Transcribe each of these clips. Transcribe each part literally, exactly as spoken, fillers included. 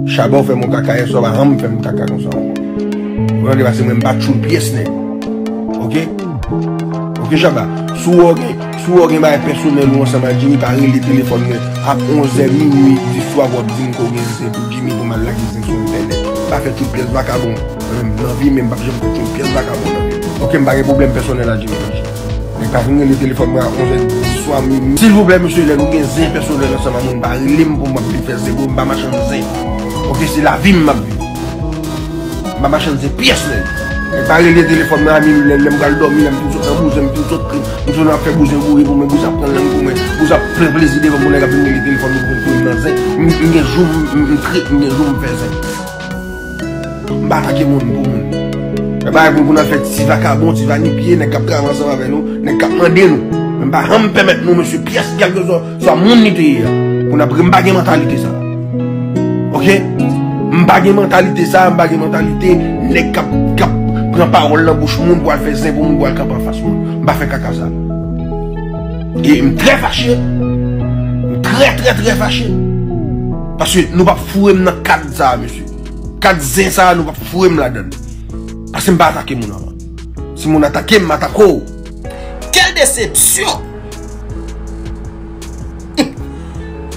Shabba, ou fè m yon kaka yè swa, pa janm fè m kaka konsa ankò. Ou tande, paske mwen m pa tchoul pyès nèg. Oke? Oke, Shabba. Si w wè w gen, si w wè w gen bagay pèsonèl ou ansanm ak Jimmy, pa rele telefòn mwen ap onzè minui di swa pou w ap di m ke w gen zen pou Jimmy pou m al lage zen sou entènèt. Pa fè tchoul pyès vakabon. Mwen menm, nan vi m, m p ap janm fè tchoul pyès vakabon nan vi m. Oke, m pa gen pwoblèm pèsonèl ak Jimmy Blanche. Nèg pa vin rele telefòn mwen a onzè di swa, mi-, silvouplè, mesye, lè nou gen zen pèsonèl ansanm ak moun, pa rele m pou m ap vin fè zen pou m, m pa machann zen. Oke, se lavi m m ap viv. M pa machann zen pyès nèg. Nèg pa rele telefòn mwen a minui, lè, lè m pral dòmi, lè m fin sot nan bouzen, m fin sot, m sot ap fè bouzen boure pou mwen, bouzen ap pran lang pou mwen, bouzen ap pran plezi devan m, pou nèg ap vin rele telefòn mwen pou vin touye m nan zen. M, m gen jou m, m, m trip, m gen jou m fè zen. M pa atake moun pou moun. Lè bagay pou, pou n al fè ti vakabon, ti vanipye, nèg k ap travay ansanm avè nou, nèg k ap mande nou. Men m pa janm pèmèt nou, mesye, pyès, kèlkeswa swa moun li te ye a. Pou n ap, m pa gen mantalite sa. Oke? M pa gen mantalite sa, m pa gen mantalite nèg k ap, k ap pran pawòl nan bouch moun pou al fè zen pou moun, pou al kanpe anfas moun. M pa fè kaka sa. E m trè fache. M trè, trè, trè fache. Paske nou p ap foure m nan kad sa, mesye. Kad zen sa a, nou p ap foure m ladan l. Paske m pa atake moun avan. Si moun atake m, m atake w. Quelle déception!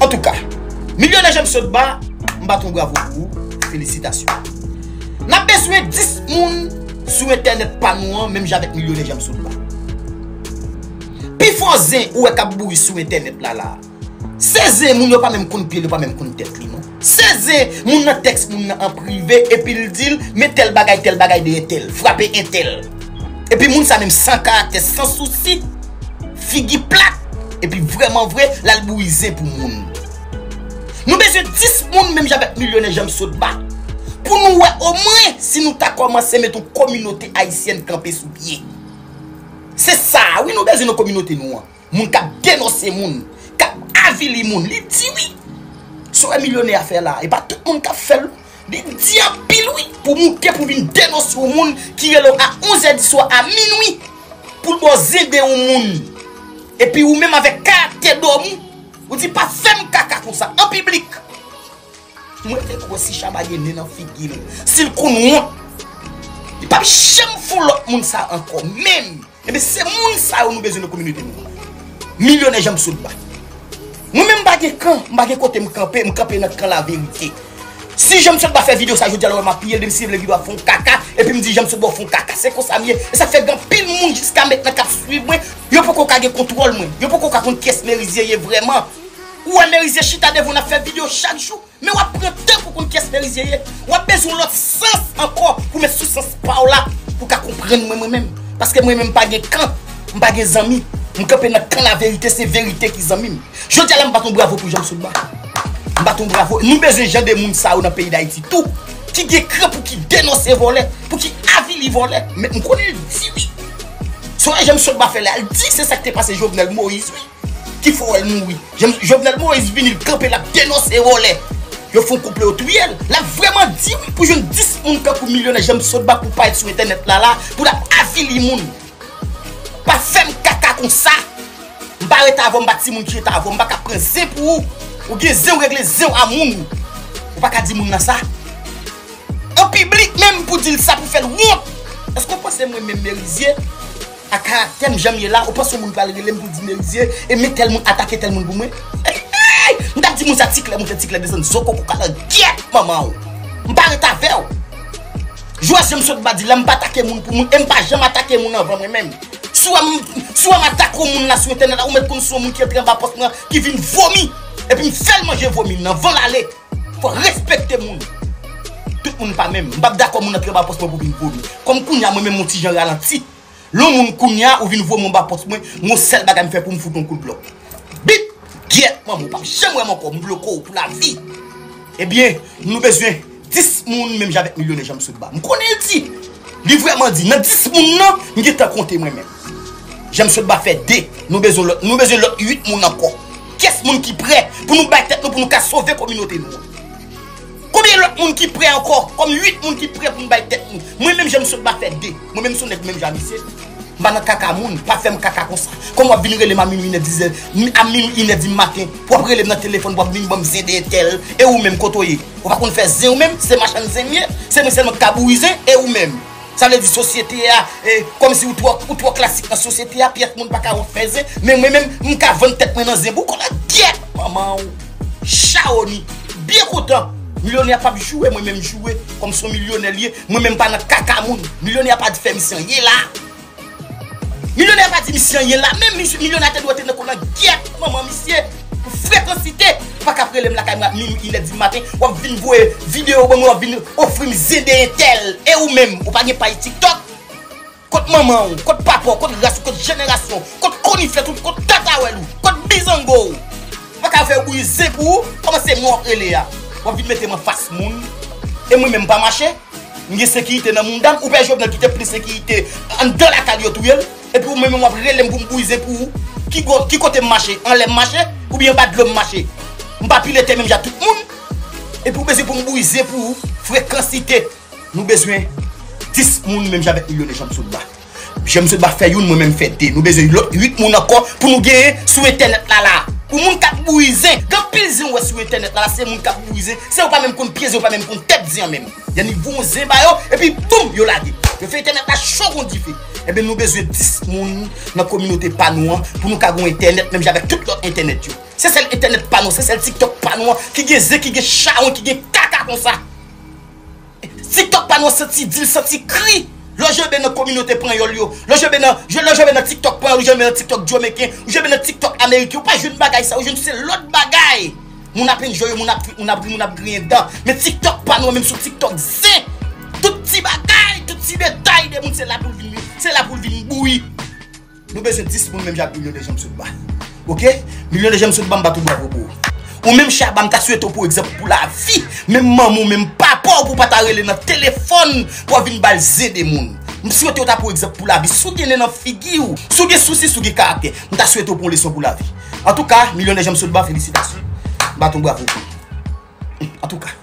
Antouka, milyonè Janm Sotba, m bat yon bravo pou ou. Felisitasyon. N ap bezwen dis moun sou entènèt pa nou an, menm jan avèk milyonè Janm Sotba. Pifò zen ou wè k ap bouri sou entènèt la la. Se zen moun yo pa menm konn pye l, yo pa menm konn tèt li non. Se zen moun nan tèks moun nan an prive, epi l di l, men tèl bagay, tèl bagay de entèl, frape entèl. Epi moun sa menm san karaktè, san sousi, figi plat, epi vrèman vre, l al bouri zen pou moun. Nou bezwen dis moun menm jan avèk milyonè Janm Sotba. Pou nou wè omwen si nou ta kòmanse met yon kominote ayisyèn kanpe sou pye. Se sa a wi nou bezwen nan kominote nou an. Moun k ap denonse moun, k ap avili moun. Li di wi. Sa w wè milyonè a fè la, e pa tout moun k ap fè l. Li di anpil wi. Pou moute pou vin denonse yon moun ki rele w a onzè di swa, a minui, pou l ba w zen de yon moun. Epi ou menm avèk karaktè dòmi, ou di pa fè m kaka konsa an piblik. Mwen te kwè si Shabba gen nen nan figi l, si l konn wont, li p ap janm fè lòt moun sa ankò menm. Ebyen, se moun sa yo nou bezwen nan kominote nou an. Milyonè Janm Sotba. Mwen menm m pa gen kan, m pa gen kote m kanpe, m kanpe nan kan laverite. Si Janm Sotba fè videyo sa jodi a, lè w wè m apiye l, depi si l vle videyo a fè yon kaka, epi m di Janm Sotba w fè yon kaka, se konsa m ye. E sa fè gen anpil moun jiska mentnan k ap swiv mwen, yo poko ka gen kontwòl mwen, yo poko ka konn kiyès Merizye ye vrèman. Ou wè Merizye chita devan w n ap fè videyo chak jou. Men w ap pran tan pou konn kiyès Merizye ye. W ap bezwen yon lòt sans ankò pou met sou sans pa w la pou w ka konprann mwen, mwen menm. Paske mwen menm m pa gen kan, m pa gen zanmi. M kanpe nan kan laverite, se verite ki zanmi m. Jodi a la m bat yon bravo pou Janm Sotba. M bat yon bravo. Nou bezwen jan de moun sa yo nan peyi Dayiti tou. Ki gen kran pou ki denonse vòlè, pou ki avili vòlè. Men m konnen l di wi. Sa w wè Janm Sotba fè la, l di se sa k te pase Jovenel Moïse wi. Ki fè w wè l mouri. Jan Jovenel Moïse vini, l kanpe, l ap denonse vòlè. Yo fè yon koup, yo touye l. L ap vrèman di wi pou jwenn dis moun tankou milyonè Janm Sotba pou parèt sou entènèt la la, pou l ap avili moun. Pa fè m kaka konsa. M pa ret avè w, m pa timoun ki ret avè w, m pa ka pran zen pou ou. Ou gen zen, ou regle zen w a moun. Ou pa ka di moun nan sa. An piblik menm pou di l sa, pou fè l wont. Èske w panse mwen menm Merizye, a karaktè m jan m ye la, ou panse yon moun pral rele m pou di Merizye, e men tèl moun atake tèl moun pou mwen? M t ap di moun sa ti klè, moun fè ti klè desann zo koko kalangyèt manman w. M pa ret avè w. Jwès Janm Sotba di la, m pa atake moun pou moun, e m pa janm atake moun anvan mwen menm. Si w wè m, si w wè m atake yon moun la sou entènèt la, ou mèt konn se yon moun ki antre anba pòs mwen, ki vin vomi. Epi m fè l manje vomi m nan, van l ale. Fò respekte moun. Tout moun pa menm. M p ap dakò moun antre anba pòs mwen pou vin vomi. Kòm kounye a mwen menm m yon ti jan ralanti. Lè yon moun kounye a ou vin vomi anba pòs mwen, m gon sèl bagay m fè pou m fout yon kout blòk. Bip! Gyèt manman w p ap janm wè m ankò, m bloke w pou lavi. Ebyen, nou bezwen dis moun menm jan avèk milyonè Janm Sotba. M konnen l di. Li vrèman di, nan dis moun nan, m gentan konte mwen menm. Janm Sotba fè de, nou bezwen lòt, nou bezwen lòt uit moun ankò. Kiyès moun ki prè pou nou bay tèt nou, pou nou ka sove kominote nou an? Konbyen lòt moun ki prè ankò? Kòm uit moun ki prè pou nou bay tèt nou. Mwen menm Janm Sotba fè de. Mwen menm se yon nèg menm jan a misye. M pa nan kaka moun, pa fè m kaka konsa. Kòman w ap vin rele m a minwi inè di, a minwi inè di maten, pou w ap rele m nan telefòn, pou w ap vin ban m zen de entèl, e ou menm kote w ye? Ou pa konn fè zen ou menm, se machann zen m ye, se mwen sèlman k ka bouri zen, e ou menm? Sa vle di sosyete a, e, kòmsi ou twò, ou twò klasik nan sosyete a, pyès moun pa ka wè w fè zen, men mwen menm, m ka vann tèt mwen nan zen pou w konn an gyèt manman w. Chawoni, byen kontan. Milyonè a p ap joure, mwen menm joure, kòm se yon milyonè l ye, mwen menm pa nan kaka moun. Milyonè a pa di fè misye anyen la. Milyonè a pa di misye anyen la, menm misye, milyonè a te dwe te nan kolan gyèt manman misye. Frekansite, ou pa ka ap rele m lakay mwen a minwi inè di maten, w ap vin voye videyo ban mwen, w ap vin ofri m zen de entèl. E ou menm, ou pa gen paj TikTok? Kot manman w, kot papa w, kot ras ou, kot jenerasyon w, kot koniflèt ou, kot tatawèl ou, kot bizango w? Ou pa ka fè bouyi zen pou ou, kòman se mwen w ap rele a? W ap vin mete m anfas moun, e mwen menm m pa mache? M gen sekirite nan mouda m, ou pè Jovenel kite plis sekirite anndan lakay yo touye l, epi ou menm w ap rele m pou m bouyi zen pou ou? Ki go-, ki kote m mache? Anlè m mache? Oubyen anba dlo m mache? M pa pile tè menm jan tout moun? Epi ou bezwen pou m bouyi zen pou ou? Frekansite. Nou bezwen dis moun menm jan avèk milyonè Janm Sotba. Janm Sotba fè youn, mwen menm fè de. Nou bezwen lòt uit moun ankò pou nou genyen sou entènèt la la. Pou moun k ap bouyi zen, gen anpil zen w wè sou entènèt la la, se moun k ap bouyi zen. Se yo pa menm konn pye zen, yo pa menm konn tèt zen an menm. Y annik voye yon zen ba yo, epi boum, yo lage. Yo fè entènèt la cho kon dife. Ebyen, nou bezwen dis moun nan kominote pa nou an pou nou ka gen yon entènèt menm jan avèk tout lòt entènèt yo. Se sèl entènèt pa nou, se sèl TikTok pa nou an ki gen zen, ki gen chawony, ki gen kaka konsa. TikTok pa nou an santi di l, santi kri. Lè w janbe nan kominote panyòl yo, lè w janbe nan, lè w janbe nan TikTok panyòl, ou janbe nan TikTok jamayiken, ou janbe nan TikTok ameriken, ou pa jwenn bagay sa, ou jwenn se lòt bagay. Moun ap enjoy, moun ap, moun ap ri, moun ap griyen dan. Men TikTok pa nou an, menm sou TikTok zen. Tout ti bagay, tout ti detay de moun, se la pou l vin, se la pou l vin bouyi. Nou bezwen dis moun menm jan ak Milyonè Janm Sotba. Oke? Milyonè Janm Sotba, m bat yon bravo pou ou. Ou menm Shabba, m ta swete w pran egzanp pou lavi. Menm manman w, menm papa w, pou w pa ta rele nan telefòn pou w ap vin ba l zen de moun. M swete w ta pran egzanp pou lavi. Si w gen nen nan figi w, si w gen sousi, si w gen karaktè, m ta swete w pran leson pou lavi. Antouka, Milyonè Janm Sotba, felisitasyon. M bat yon bravo pou ou. Antouka.